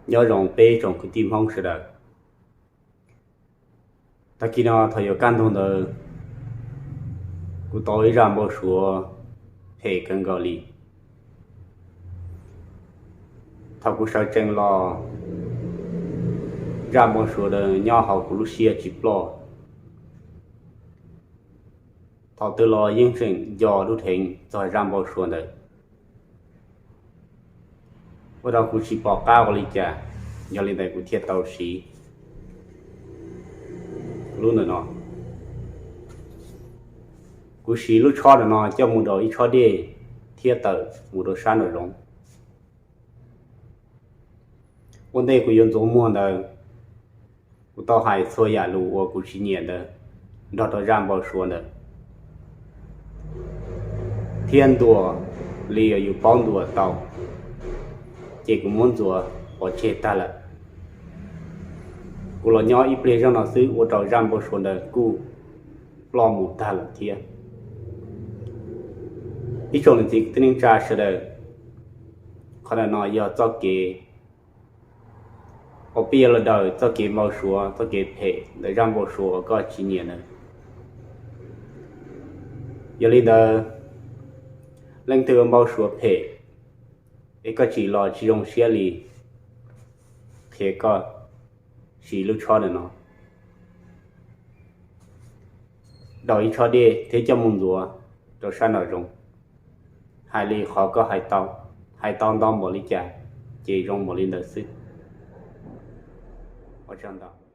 Nyob zoo peb tsoom kwv tij Hmoob sawv daws. Tag kis no thaum yuav kaj ntug ntawd, kuv tau ib zaj npau suav phem kawg nkaus li. Thaum kuv sawv tsees los, zaj npau suav ntawd nyob hauv kuv lub siab tsis ploj. Thaum twg los yeej tseem nco dub dheev txog zaj npau suav ntawd, ua rau kuv tsis pom qab ua li cas. Yog li ntawd kuv thiaj tau siv lub ntawm no. Kuv siv lub tshob ntawm no coj mus rau ib tshob dej thiab tawm mus rau sab nraum zoov. Ua ntej kuv yuav ntxuav muag ntawd, kuv tau hais txhua yam lus uas kuv tsis nyiam ntawd nrog rau zaj npau suav ntawd, thiab ntuas li uas yus paub ntuas tau, ces kuv muab ntxuav pov tseg tag lawm. Kuv los nyob ib pliag zog no xwb ua rau zaj npau suav ntawd kuj ploj mus tag lawm thiab. Ib tsoom niam txiv kwv tij neej tsa sawv daws, qhov ntawm no yog txoj kev uas peb yuav los daws txoj kev npau suav, txoj kev phem ntawm zaj npau suav uas koj tsis nyiam ntawd. Yog li ntawd, leej twg ua npau suav phem es koj tsim los tsis zoo siab li, qhia koj siv lub tshob ntawm no, daus ib tshob dej thiab coj mus ntxuav rau sab nraum zoov, hais li qhov koj hais tau, hais tau ntau npaum li cas ces zoo npaum li ntawd xwb. Ua tsaug ntau.